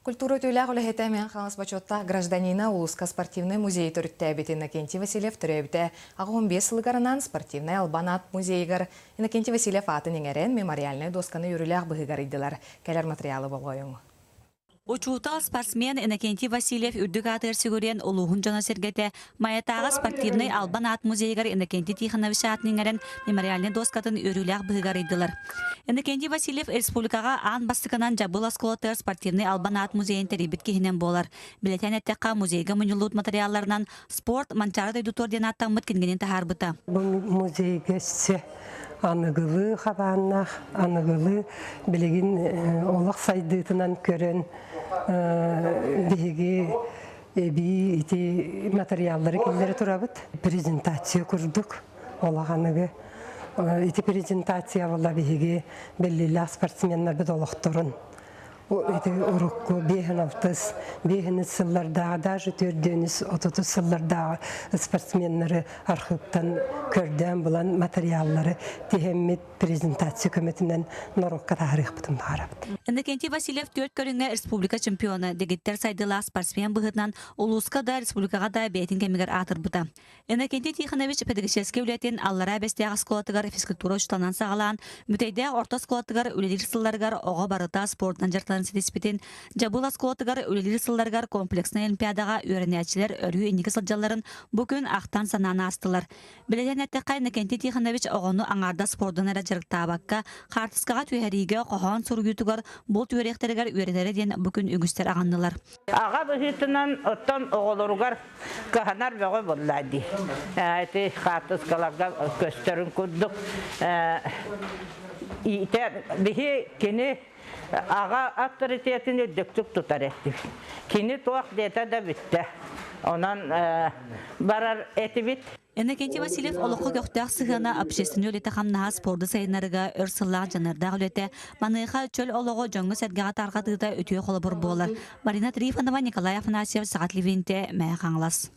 Культура үтүөлээх үлэһитэ Мэҥэ Хаҥалас бочуоттаах гражданина улууска спортивнай музейы төрүттээбит Иннокентий Васильев төрөөбүтэ 85 сылыгар анаан спортивнай албан аат музейыгар Иннокентий Васильев аатын иҥэрэн мемориальнай дуосканы үөрүүлээх быһыыга арыйдылар. Кэлэр материалы болҕойуҥ. Учуутал, спортсмен Иннокентий Васильев үрдүк аатыгар сүгүрүйэн улууһун дьоно-сэргэтэ Майатааҕы спортивнай албан аат музейыгар Иннокентий Тихонович аатын иҥэрэн мемориальнай дуоскатын үөрүүлээх быһыыга арыйдылар. Иннокентий Васильев республикаҕа аан бастакынан Дьабыл оскуолатыгар спортивнай албан аат музейын тэрийбит киһинэн буолар. Бэлиэтээн эттэххэ, музейга мунньуллубут материалларынан «Спорт Манчаары дойдутугар» диэн ааттаммыт кинигэни таһаарбыта. Бу музейга өссө аныгылыы хабааннаах, аныгылыы билигин олох сайдыытынан көрөн биһиги эбии ити материаллары киллэрэ турабыт. Презентация курдук олох аныгы ити презентация була биһиги биллиилээх спортсменнарбыт олохторун ити урукку биэһин алтыс, биэһин сыллардааҕы, даже төрдүөнүс, отутус сыллардааҕы спортсменнары архыыптан көрдөөн булан материаллары тиһэммит презентация көмөтүнэн норуокка таһаарыахпытын баҕарабыт. Иннокентий Васильев түөрт көрүҥҥэ республика чемпиона, дэгиттэр сайдыылаах спортсмен быһыытынан улууска да, республикаҕа да бэйэтин кэмигэр аатырбыта. Иннокентий Тихонович педагогическай үлэтин Аллараа Бэстээх оскуолатыгар физкультура учууталынан саҕалаан, Бүтэйдээх орто оскуолатыгар үлэлиир сылларыгар оҕо барыта спордунан дьарыктанан ситиспитин, Дьабыл оскуолатыгар үлэлиир сылларыгар комплекснай олимпиадаҕа үөрэнээччилэр өрүү инники сылдьалларын бу күн ахтан-санаан аастылар. Билэлээн эттэххэ, Иннокентий Тихонович оҕону аҥаардас спордунан эрэ дьарыктаабакка, хаартыскаҕа түһэриигэ, хоһоон суруйуутугар, булт үөрэхтэригэр үөрэтэрэ диэн бу күн үгүстэр аҕыннылар. Аҕа быһыытынан оттон оҕолоругар кыһанар бөҕө буолла дии. Ити хаартыскаларга көстөрүн курдук иитэр биһи кини аҕа авторитетын үрдүктүк тутар этибит. Кини туох диэтэ да бүттэ. Онон барар этибит. Иннокентий Васильев олоххо көхтөөх сыһыана общественнай үлэтэ-хамнаһа спорду сайыннарыыга өр сыллаах дьаныардаах үлэтэ, маныаха чөл олоҕу дьоҥҥо-сэргэҕэ тарҕатыыта үтүө холобур буолар. Марина Трифонова, Николай Афанасьев, Саха телевидениетэ, Мэҥэ Хаҥалас.